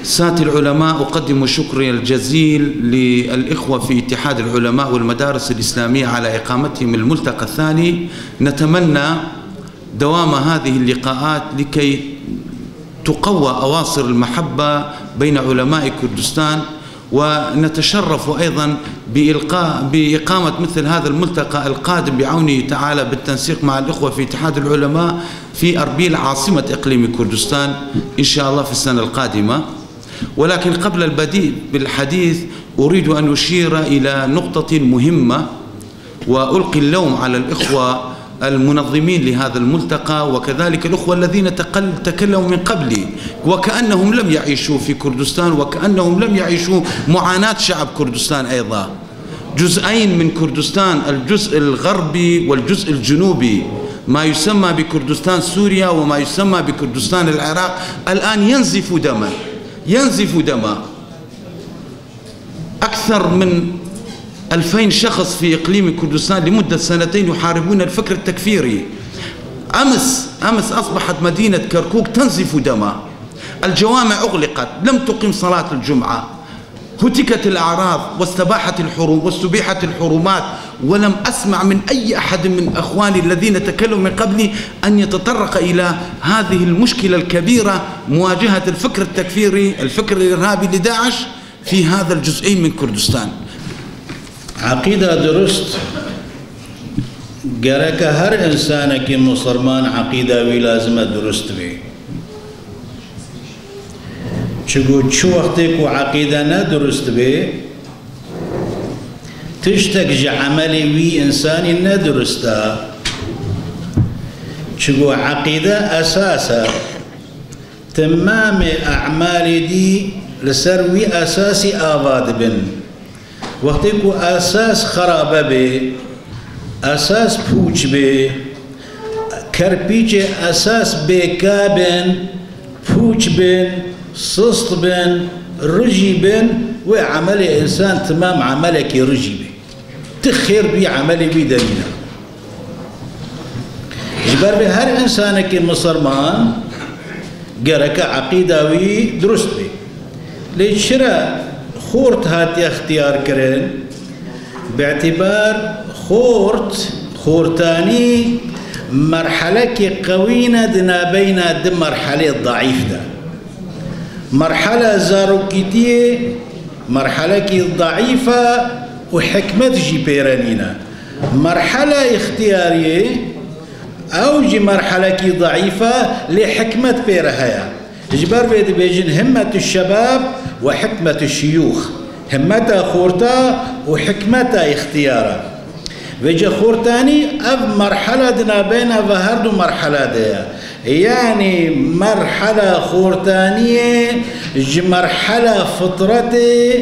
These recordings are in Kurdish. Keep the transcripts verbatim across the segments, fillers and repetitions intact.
سادة العلماء، أقدم شكري الجزيل للإخوة في اتحاد العلماء والمدارس الإسلامية على إقامتهم الملتقى الثاني. نتمنى دوام هذه اللقاءات لكي تقوى أواصر المحبة بين علماء كردستان، ونتشرف أيضًا بإلقاء، بإقامة مثل هذا الملتقى القادم بعونه تعالى بالتنسيق مع الإخوة في اتحاد العلماء في أربيل عاصمة إقليم كردستان إن شاء الله في السنة القادمة. ولكن قبل البدء بالحديث أريد أن أشير إلى نقطة مهمة، وألقي اللوم على الإخوة المنظمين لهذا الملتقى، وكذلك الأخوة الذين تقل-، تكلموا من قبلي، وكأنهم لم يعيشوا في كردستان، وكأنهم لم يعيشوا معاناة شعب كردستان أيضًا. جزئين من كردستان، الجزء الغربي والجزء الجنوبي، ما يسمى بكردستان سوريا وما يسمى بكردستان العراق، الآن ينزف دما، ينزف دما. أكثر من ألفين شخص في إقليم كردستان لمدة سنتين يحاربون الفكر التكفيري. أمس، أمس أصبحت مدينة كركوك تنزف دما. الجوامع أغلقت، لم تقم صلاة الجمعة، هتكت الأعراض واستباحت الحرم-، واستبيحت الحرمات، ولم أسمع من أي أحد من أخواني الذين تكلموا من قبلي أن يتطرق إلى هذه المشكلة الكبيرة، مواجهة الفكر التكفيري، الفكر الإرهابي لداعش في هذا الجزئين من كردستان. Eqîda dirust, gereke her însanekî misilman eqîda wî lazim e dirust bê. Çigo çi wextê ku eqîde ne dirust bê, tiştek ji emelê wî însanî ne dirust e. Çigo eqîde esas e. Temamê e'malê dî li ser wî esasî ava dibin. Wextê ku esas xerabe bê, esas pûç bê, kerpîçê esas bêka bin, pûç bin, sist bin, rijî bin, wê emelê însan temam emelekî rijî bê. Ti xêr bî emelê wî de nîne. Ji ber vê her însanekî misilman gereke eqîda wî dirust bê. Lê çira xort hatiye ixtiyar kirin? Bi îtîbar xort, xortanî merhelekî qewî ne di nabeyna di merhelê daîf de. Merhela zarokîtiyê merhelekî daîf e û hikmet jî pê re nîne. Merhela îxtiyariyê ew jî merhelekî daîf e, lê hikmet pê re heye. Ji ber vê dibêjin himmetu şebab we hikmetu şiyûx. Himmeta xorta û hikmeta îxtiyara. Vêce xortanî ev merhela di nabeyna ve her du merhela de ye. Yanî merhela xortaniyê ji merhela fitretê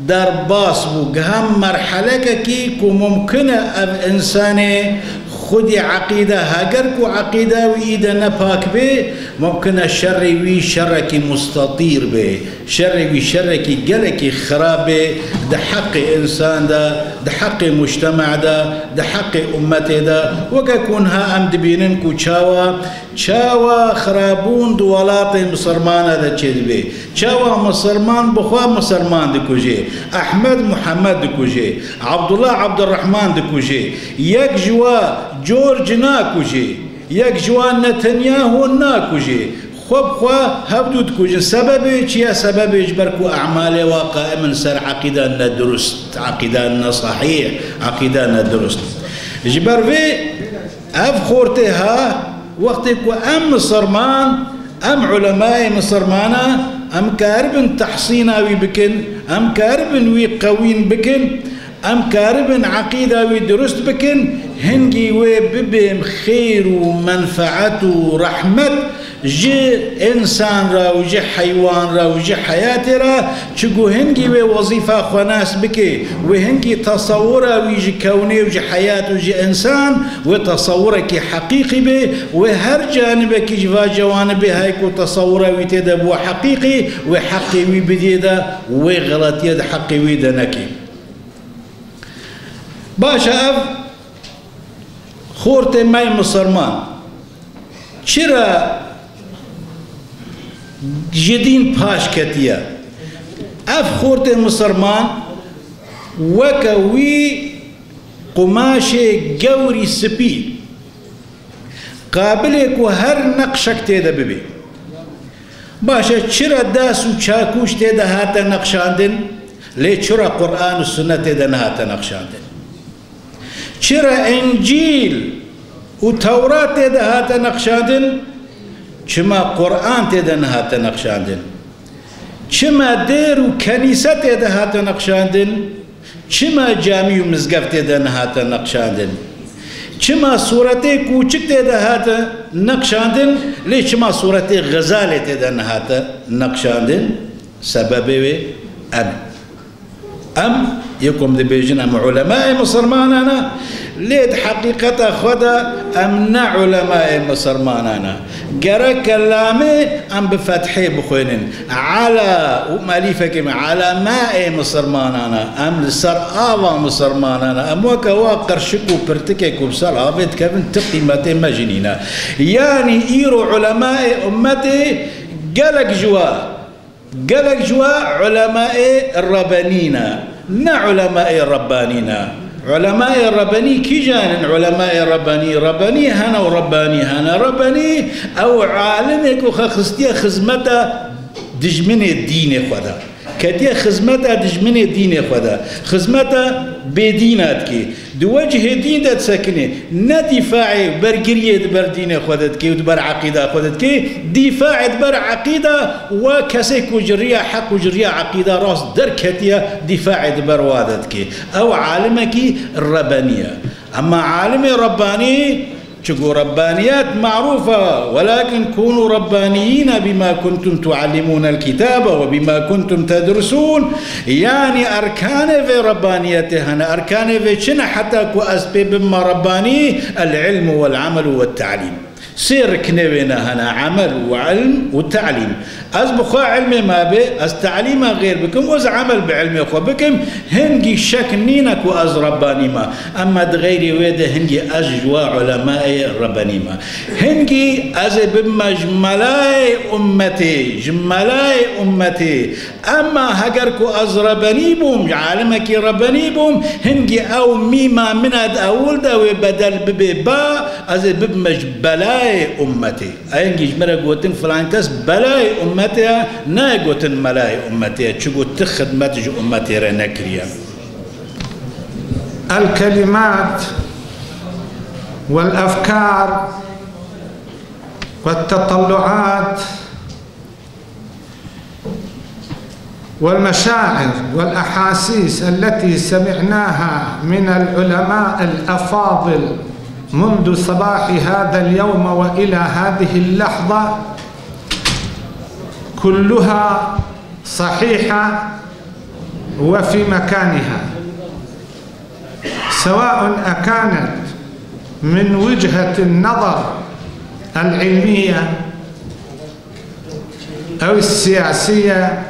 derbas bû, giha merhelekekî ku mumkin e ev însanê xwedî eqîde, heger ku eqîda wî îde ne pak bê, mumkin e şerê wî şerekî mustatîr bê. Şerê wî şerekî gelekî xirab bê di heqê însan de, di heqê mujtema de, di heqê ummetê de. Weke ku niha em dibînin ku çawa, çawa xirabûn di welatê misilmana de çêdibe. Çawa misilman bi xwe misilman dikuje, Ehmed Muhammed dikuje, Abdullah Abdurrahman dikuje, yek ji we George nakuje, yek ji we Netanyahu nakuje. Xwe bi xwe hevdû dikujin. Sebebê çi ye? Sebebê ji ber ku e'malê wa qaim in ser eqîda nedurust, eqîda nesehîh, eqîda nedurust. Ji ber vê ev xortê ha, wextê ku em misilman, em ulemayê misilmana, em karibin tehsîna wî bikin, em karibin wî qewîn bikin, em karibin eqîda wî dirust bikin, hingî wê bibê xêr û menfeet û rehmet ji însan re û ji heywan re û ji heyatê re, çiku hingî wê wezîfa xwe nas bike, wê hingî tesewura wî ji kewnê û ji heyat û ji însan, wê tesewurekî heqîqî bê, wê her canibekî ji va cewanibê hay ku tesewura wî tê de bû heqîqî, wê heqê wî bidê de, wê xeletiyê di heqê wî de neke. Baş e, ev xortê me yê misilman çira ji dîn paş ketiye. Ev xortê misilman weke wî qumaşê gewrî spî, qabilê ku her neqşek tê de bibê. Baş e, çira dest û çakûş tê de hate neqşandin, lê çira Quran û Sunnet tê de nehate neqşandin? Çira Încîl û Tewrat tê de hate neqşandin, çima Quran tê de nehate neqşandin? Çima dêr û kenîse tê de hate neqşandin, çima camî û mizgeftê de nehate neqşandin? Çima sûretê kûçik tê de hate neqşandin, lê çima sûretê Xezalê tê de nehate neqşandin? Sebebê wê em in. Em, yê ku em dibêjin em ulemayê misilmanan e, lê di heqîqeta xwe de em ne ulemayê misilmanan e. Gerek kelamê em bi fethê bixwênin. Ala û melîfekê me, elemaê misilmanan e. Em li ser ava misilmanan e. Em weke wa qirşik û pirtikê ku bi ser avê dikevin, ti qîmetê me jî nîne. Yanî îro ulemayê ummetê gelek ji we Gelek ji we ulemayê rebenî ne, ne ulemayê rebbanî ne. Ulemayê rebenî kîjan in? Ulemayê rebenî, rebenî hene û rebbanî hene. Rebenî ew alimê ku xwe xistiye xizmeta dijminê dînê xwe de. Ketiye xizmeta dijminê dînê xwe de. Xizmeta bêdîna dikê. Di wecihê dîn de disekine, ne dîfaê bergiriyê di ber dînê xwe de dike û di ber eqîda xwe de dike, dîfaê di ber eqîda we kesê ku ji riya heq û ji riya eqîda rast derketiye, dîfaê di ber wa de dike. Ew alimekî rebenî ye. Ema alimê rebbanî, Çiku rebbaniyet marûf e, welakin kûnû rebbaniyîne bîma kuntum tuallimûnel kitabe we bîma kuntum tedrisûn. Yanî erkanê vê rebbaniyetê hene. Erkanê vê çi ne heta ku ez pê bibime rebbanî? El ilmu wel amelu we ta'lîm. Sê riknê wê ne hene, emel û ilm û ta'lîm. Ez bi xwe ilmê me bê, ez telîma xêr bikim, ez emel bi ilmê xwe bikim, hingî şek nîne ku ez rebbanî me. Ema di xeyrê wê de hingî ez ji we ulemayê rebbenî me. Hingî ez ê bibime ji melayê ummetê, ji melayê ummetê. Ema heger ku ez rebbenî bûm, ji alimekî rebbenî bûm, hingî ew mîma min e di ewil de wê bedel bibê ba, ez ê bibime ji belayê ummetê. Engî ji min re gotin filan kes belayê ummetê ye, nayê gotin melayê ummetê ye, çiku ti xidmet ji ummetê re nekiriye. الكلمات والأفكار والتطلعات والمشاعر والأحاسيس التي سمعناها من العلماء الأفاضل منذ صباح هذا اليوم وإلى هذه اللحظة كلها صحيحة وفي مكانها، سواء أكانت من وجهة النظر العلمية أو السياسية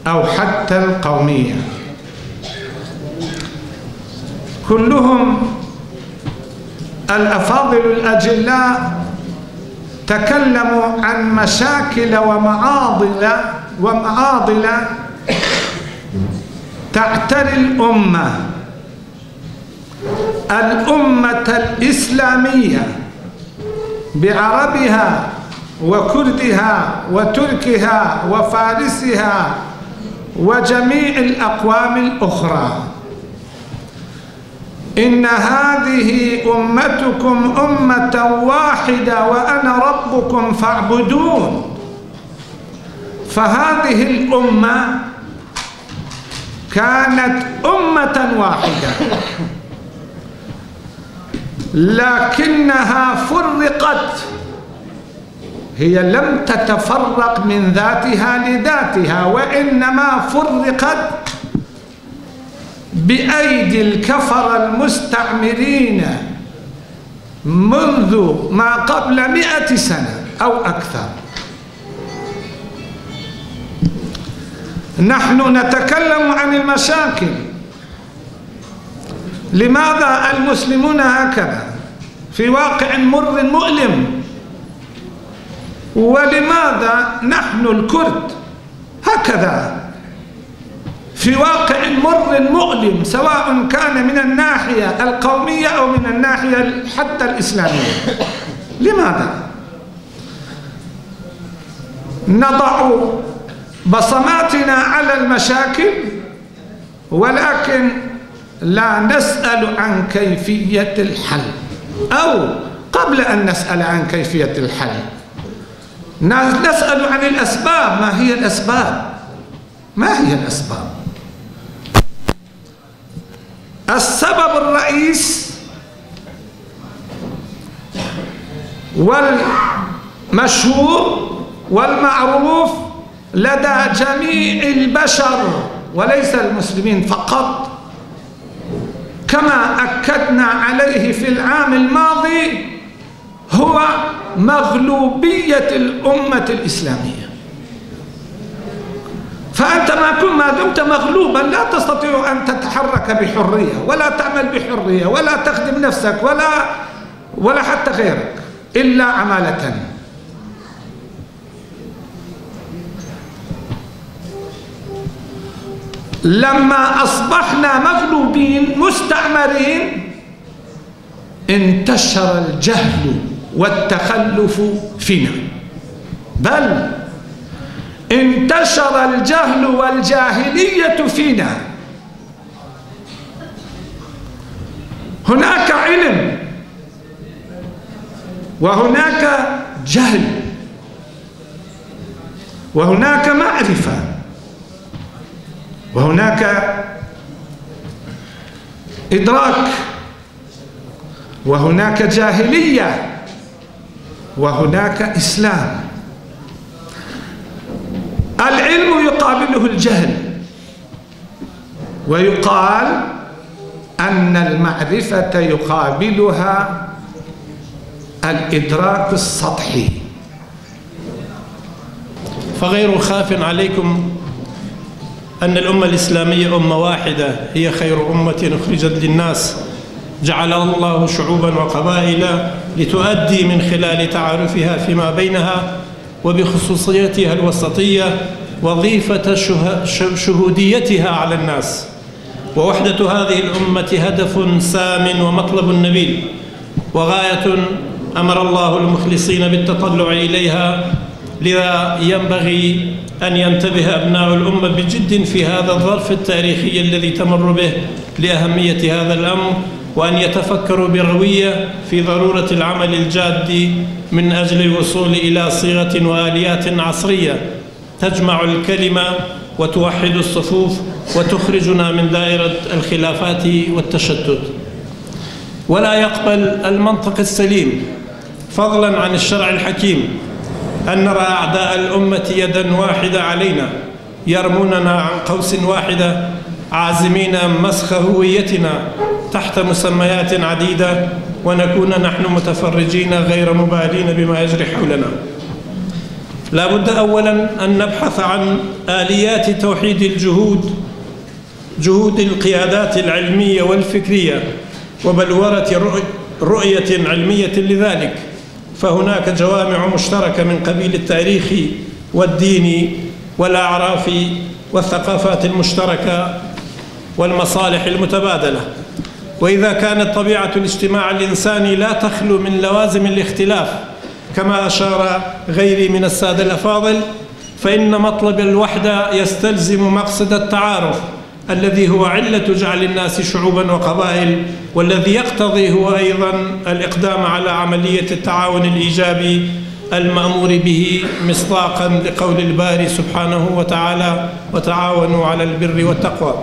أو حتى القومية. كلهم الأفاضل الأجلاء تكلموا عن مشاكل ومعاضل، ومعاضل تعتري الأمة، الأمة الإسلامية بعربها وكردها وتركها وفارسها وجميع الأقوام الأخرى. إن هذه أمتكم أمة واحدة وأنا ربكم فاعبدون. فهذه الأمة كانت أمة واحدة، لكنها فرقت. هي لم تتفرق من ذاتها لذاتها، وإنما فرقت بأيدي الكفرة المستعمرين منذ ما قبل مائة سنة أو أكثر. نحن نتكلم عن المشاكل. لماذا المسلمون هكذا في واقع مر مؤلم؟ ولماذا نحن الكرد هكذا في واقع مر مؤلم، سواء كان من الناحية القومية أو من الناحية حتى الإسلامية؟ لماذا نضع بصماتنا على المشاكل ولكن لا نسأل عن كيفية الحل، أو قبل أن نسأل عن كيفية الحل، نسأل عن الأسباب. ما هي الأسباب؟ ما هي الأسباب؟ السبب الرئيس والمشهور والمعروف لدى جميع البشر وليس المسلمين فقط، كما أكدنا عليه في العام الماضي، هو مغلوبية الأمة الإسلامية. فأنت ما كن-، ما دمت مغلوبا لا تستطيع أن تتحرك بحرية ولا تعمل بحرية ولا تخدم نفسك ولا، ولا حتى غيرك، إلا عمالة. لما أصبحنا مغلوبين مستعمرين، انتشر الجهل والتخلف فينا، بل انتشر الجهل والجاهلية فينا. هناك علم وهناك جهل وهناك معرفة وهناك إدراك وهناك جاهلية وهناك إسلام. العلم يقابله الجهل، ويقال أن المعرفة يقابلها الإدراك السطحي. فغير خاف عليكم أن الأمة الإسلامية أمة واحدة، هي خير أمة أخرجت للناس، جعلها الله شعوبا وقبائل لتؤدي من خلال تعارفها فيما بينها وبخصوصيتها الوسطية وظيفة شه-، ش-، شهوديتها على الناس. ووحدة هذه الأمة هدف سام ومطلب نبيل، وغاية أمر الله المخلصين بالتطلع إليها، لذا ينبغي أن ينتبه أبناء الأمة بجد في هذا الظرف التاريخي الذي تمر به لأهمية هذا الأمر، وأن يتفكروا بروية في ضرورة العمل الجاد من أجل الوصول إلى صيغة وآليات عصرية تجمع الكلمة وتوحد الصفوف وتخرجنا من دائرة الخلافات والتشتت. ولا يقبل المنطق السليم، فضلا عن الشرع الحكيم، أن نرى أعداء الأمة يدا واحدة علينا يرموننا عن قوس واحدة، عازمين مسخ هويتنا تحت مسميات عديدة، ونكون نحن متفرجين غير مبالين بما يجري حولنا. لا بد أولا أن نبحث عن آليات توحيد الجهود، جهود القيادات العلمية والفكرية، وبلورة رؤ-، رؤية علمية لذلك، فهناك جوامع مشتركة من قبيل التاريخ والدين والأعراف والثقافات المشتركة والمصالح المتبادلة. وإذا كانت طبيعة الاجتماع الإنساني لا تخلو من لوازم الاختلاف، كما أشار غيري من السادة الأفاضل، فإن مطلب الوحدة يستلزم مقصد التعارف الذي هو علة جعل الناس شعوبا وقبائل، والذي يقتضي هو أيضا الإقدام على عملية التعاون الإيجابي المأمور به مصداقا لقول الباري سبحانه وتعالى: "وتعاونوا على البر والتقوى".